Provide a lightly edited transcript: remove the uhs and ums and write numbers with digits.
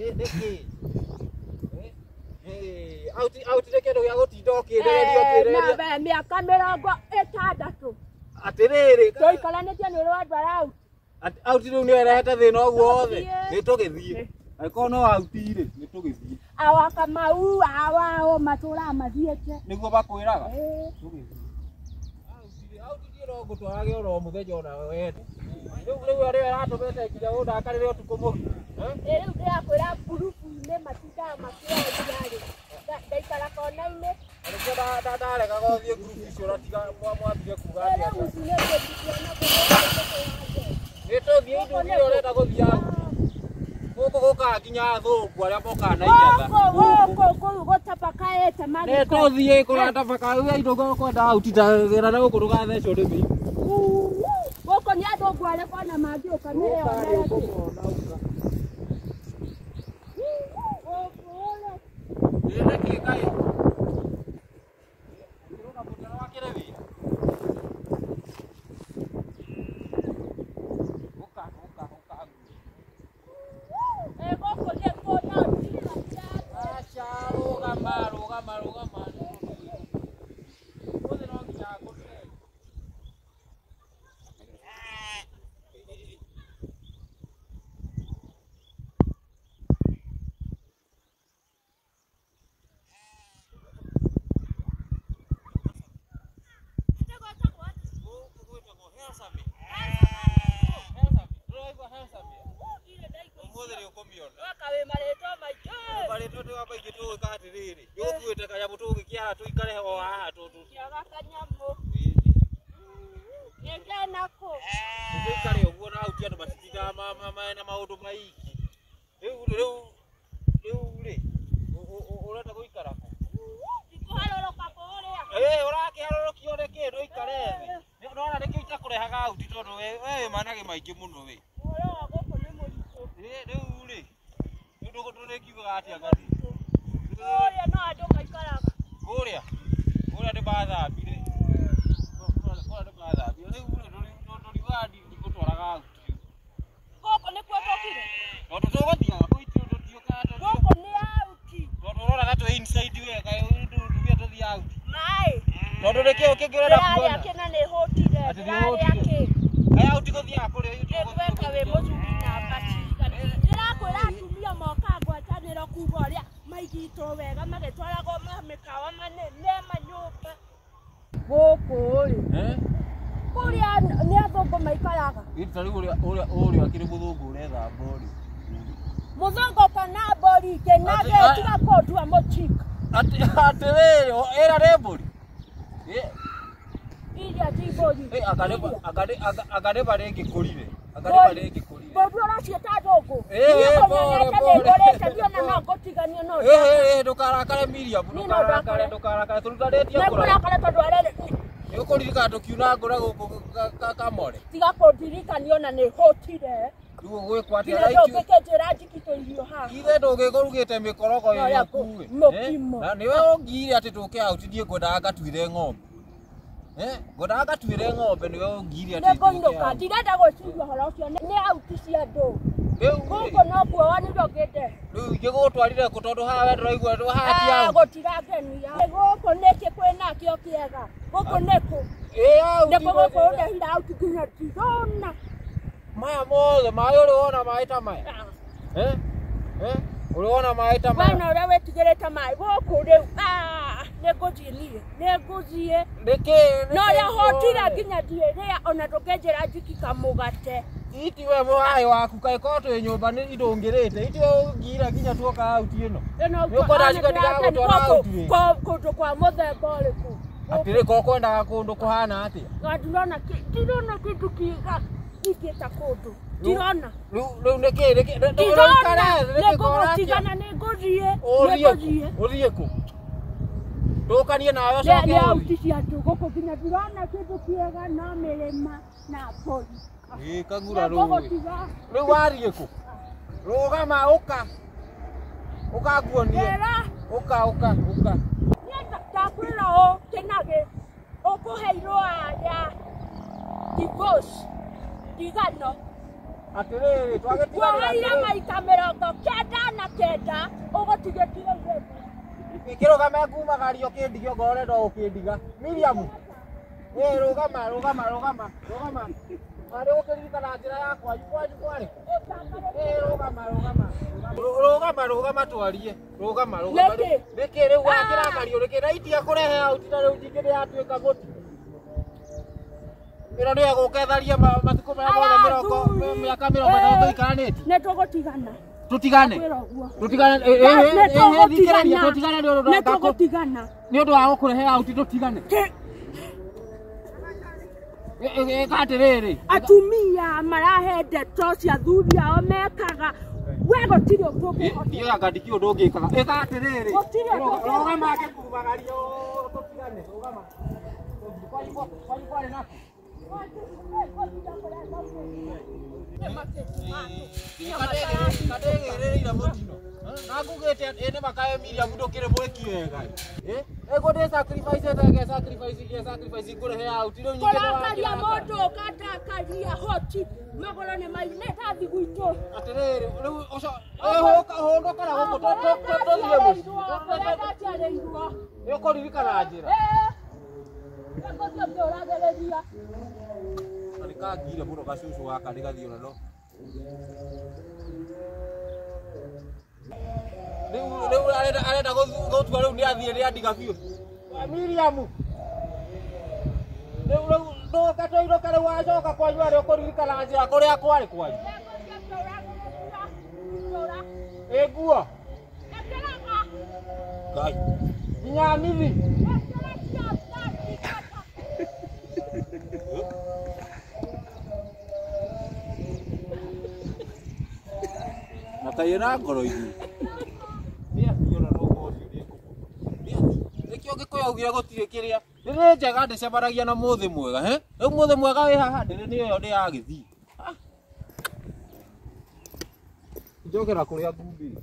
Nĩkĩ? Auti nĩ kĩndũ gĩa gũtinda ũkĩendereria ũkĩendereria. Mĩaka 60. Atĩrĩrĩ. Tũikaranĩtie nĩ ũrĩ wandwara auti. Auti rĩu nĩyo ĩrehete thĩna ũguo wothe. Nĩ tũgĩthiĩ. Angĩkorwo no auti rĩ, nĩ tũgĩthiĩ. Awa Kamau, awa o matũraga mathiĩte. Nĩguo makwĩraga? Tũgĩthiĩ. Auti niĩ no ngũtwarage oro mũthenya ona we. Rĩu arĩa ĩratũmĩte nginya ũndakarĩre ũtukũ mũgima. Rĩu ndĩrakwĩra ngurubu-inĩ matindaga makĩaria rĩ. Ndaikara kona-inĩ. Nĩkĩo ndaregaga ũthiĩ ngurubu icio na tiga mwathire kuga atĩa. Rĩu ici nĩ ngũthiĩ na Nĩ tũthiĩ ithuĩ ũrenda gũthiĩ auti. Gũkũ gũkaga nginya athũngũ arĩa mokaga na inyatha. Gũkũ gũtabakaĩte magĩko. Nĩ tũthiĩ kũratabaka rĩu indo kwenda auti ta gĩra na gũkũ ndũgathecwo nĩ mĩrimũ. Gũkũ nĩ athũngũ arĩa ona mangĩũka meyonere kĩ. Nĩ kĩ kaĩ? Ũkĩrũga mũtaro wakĩrĩ wĩra. Ũka ũka ũka. Gũkũ nĩ kuona Aca rũgama rũgama rũgama. Ũmũthĩ no nginya ngũrĩre. Gũkũ gwĩtagwo Helsame. Helsame. Ndũraigua Helsame? Ũmũthĩ nĩ ũkũmĩona. Wĩ marĩtwa maingĩ. Marĩtwa nĩ maingĩ tũgwĩka atĩrĩrĩ. Nĩũkuĩte kanyamũ tũgũgĩkĩara tũikare o haha tũtũ. Kĩaga kanyamũ. Ngĩte nakũ. Tũikare ũguo na auti andũ matitindaga mena maũndũ maingĩ. Rĩu rĩu rĩu rĩ, ũrenda gũikara kũ? Ndikũharũrũka kũrĩa. Ũrakĩharũrũkio nĩkĩ ndũikare thĩ? Nĩwona nĩkĩo itakũrehaga auti tondũ we wĩ managĩ maingĩ mũno we. Ũhoro wa gũkũ nĩ mũritũ. Rĩu rĩ, ndũrĩkiugaga atĩa ngari? Kũrĩa no andũ maikaraga. Kũrĩa? Kũrĩa nĩ mathambire. Kũrĩa nĩ mathambire. Rĩu rĩ, ndũriugaga ndigũtwaraga auti. Gũkũ nĩkuo tũkire? Tondũ tũgũthiaga kũu tũtiũkaga. Gũkũ nĩ auti. Tondũ ũrona ta twĩ inside wega, nduge tũthiĩ auti. Maĩ. Tondũ nĩkĩĩ kĩngĩ ũrenda kuona? Ndĩrarĩa kĩ na nĩ hũtire. Atĩ nĩ Ndĩrarĩa hũtire? kĩ? Kaĩ auti gũthiaga kũrĩa Nĩngweka wĩ mũthuri namba cigana. Ndĩrakwĩra atumia mokaga ngwatanĩro kuga ũrĩa maigĩtwo wega magĩtwaragwo mĩkawa manene manyũmba. Gũkũ rĩ, kũrĩa nĩ athũngũ maikaraga. Ta rĩu ũrĩa ũrĩa ũrĩa akĩrĩ mũthũngũ ũretha mbori. Mũthũngũ kana mbũri kĩnage tiga kũndua mũchika. Atĩrĩrĩ, ĩra nĩ mbũri. Iria ti mbũri. Anga nĩ ma rĩngĩkũrire. Anga nĩ ma rĩngĩkũrire. Mbũri ũraciĩta thũngũ. Niĩ Niĩ pole, nĩngũrĩte niĩ ona no ngũtiganie no Ndũkarakare Miriam, Niĩ no ndũkarakare, ndakare. ndũkarakare. Tũrutanĩtie kũraihu. Nĩngũrakara tondũ arere Nĩ ũkũririkana tũkiuna ngũra gũkũ Kamore. tiga kũndirikania ona nĩ hũtire. Rĩu ũgwĩkwo atĩa? Nginya ndũngĩkĩnjĩra njikite irio haha. Ithe ndũngĩkũrugĩte mĩkorogo No, ĩrĩa ya kuĩ. mũkimo. Na nĩwe ũngire atĩ tũke auti niĩ ngwendaga ngatuĩre ng'ombe. Ngwendaga ngatuĩre ng'ombe nĩwe ũngire atĩ tũke Nĩngũinũka auti. ndirenda gwĩciria ũhoro ũcio nĩ auti cia andũ. Rĩu Gũkũ nokuo wonire ũngĩndehe. rĩu ingĩgũtwarire kũ tondũ haha we ndũraigua haha ti auti. Gũtirangenia. Gũkũ nĩkĩ kwĩnakĩo kĩega? Gũkũ nĩkũ? Auti Nĩkũ gũkũ ũndehire auti nginya ndirona. Maya mothe maĩ ũrĩ wona maĩ ta maya? Ũrĩ wona maĩ ta We maya? na ũrĩa wĩtigĩrĩte maĩ gũkũ rĩu nĩngũthiĩ niĩ nĩngũthiĩ. Nĩkĩ? No ũrĩa hotire nginya ndirĩrĩa ona ndũngĩnjĩra njiki kamũgate. Iti we mũhaĩ waku kaĩ korwo twĩ nyũmba nĩ indo ũngĩrĩte. Iti we ũngira nginya tuoka auti ĩno. Nĩ ũkwenda njike ndigagũtwara auti rĩ? Kũndũ kwa mũthemba ũrĩkũ? Atĩrĩ korwo kwendaga kũndũ kũhana atĩa? Na ndirona ndirona kĩndũ kĩega ingĩta kũndũ. Ndirona. Rĩu nĩkĩ nĩkĩ Ndirona. Nĩngũgũtigana nĩngũthiĩ. Nĩngũthiĩ. Ũthiĩ kũ? Tũkanie nawe Nĩ ũcoke ũthiĩ. auti cia andũ gũkũ nginya ndirona kĩndũ kĩega no mĩrĩma na mbũri. Kang'ura rũĩ. Nĩngũgũtiga. Rĩu wathiĩ kũ? Rũgama ũka. Ũka nguonie. Wĩra. Ũka ũka ũka. Niĩ ndakwĩra ũũ kĩnagĩ ũkũhe irũa rĩa divorce ndigano. Atĩrĩrĩ twagĩtigana. Kuoheire maita 99 ũgũtigĩtire irĩtu. Kĩrũgame ngumagario kĩndige ongorwo ũrenda gũkĩndiga. Miriam. Ĩ rũgama rũgama rũgama rũgama. Arĩ gũkĩririkana njĩra ya kwanyu kwanyu kwarĩ. Ĩ rũgama rũgama. Rũgama rũgama twarie. Rũgama rũgama. Nĩkĩ? Nĩkĩ rĩu wakĩrakario nĩkĩ na itia kũrehe out na rĩu ningĩ nĩyatuĩka mũtu. Ĩno nĩyo ĩgũka ĩtharie matukũ marĩa mothe mĩrongo mĩaka 60 tũikaranĩtie. Nĩ tũgũtigana. Tũtigane. Kwĩra ũguo. Tũtigane. Nĩ Thikĩrĩria tũgũtigana. tũtigane nĩ ũndũ Nĩ tũgũtigana. nĩ ũndũ wa gũkũrehe out tũtigane. Ĩka atĩrĩrĩ. Atumia marahe ndeto cia athuri ao mekaga. We gũtirĩ ũndũ ũngĩhota. Ndiĩ anga ndikĩũĩ ũndũ ũngĩkaga. Ĩka atĩrĩrĩ. Gũtirĩ ũndũ ũngĩhota. Rũgama ngĩkumagario tũtigane. Rũgama. Kwanyu kwarĩ nakũ? Kategĩrĩire mũtino. Na ngugĩte ĩ nĩ makae Miriam ndũkĩrĩ mwĩki wega. Ĩguo ndĩ sacrifice ĩte sacrifice ĩngĩ sacrifice ngũrehe out rĩu nyingĩ nĩ Kũrakaria wakĩraka. mũndũ ũkandakaria hoti magũrũ nĩ mai nĩ ndathi gwitũ. Atĩrĩrĩ rĩu ũco hũndũka na gũkũ tũthiĩ mũciĩ. Kũrĩa ndaciarĩirwo. Nĩ ũkũririkana njĩra. Ngũthiĩ ngĩũragĩrĩria. Na nĩ kangire mũno gacucu gaka nĩ gathiĩ ona no. Rĩu rĩu arenda arenda gũtua rĩu nĩ athiĩ nĩ andiga biũ. Miriam. Rĩu rĩu ndũke tũinũke rĩu wacoka kwanyu arĩa ũkũririkana njĩra kũrĩa kwarĩ kwanyu. Ngũthiĩ ngĩũragĩrĩria. Ngĩũra. Ĩ nguo. Ĩkĩraga. Ngai. Nginya mithi. Ĩkĩra cia thati. Na kaĩ na ngoro ithuĩ. Nĩ athiĩ ona no ũcio nĩ ekũmũtua. Nĩkĩo Gĩkũyũ augire gũtirĩ kĩrĩa. Ndĩrĩ njega ndĩcemanagia na mũthĩ mwega. Rĩu mũthĩ mwega wĩ haha ndĩrĩ nĩyo nĩ yagĩthiĩ. Njokera kũrĩa ngumbĩte.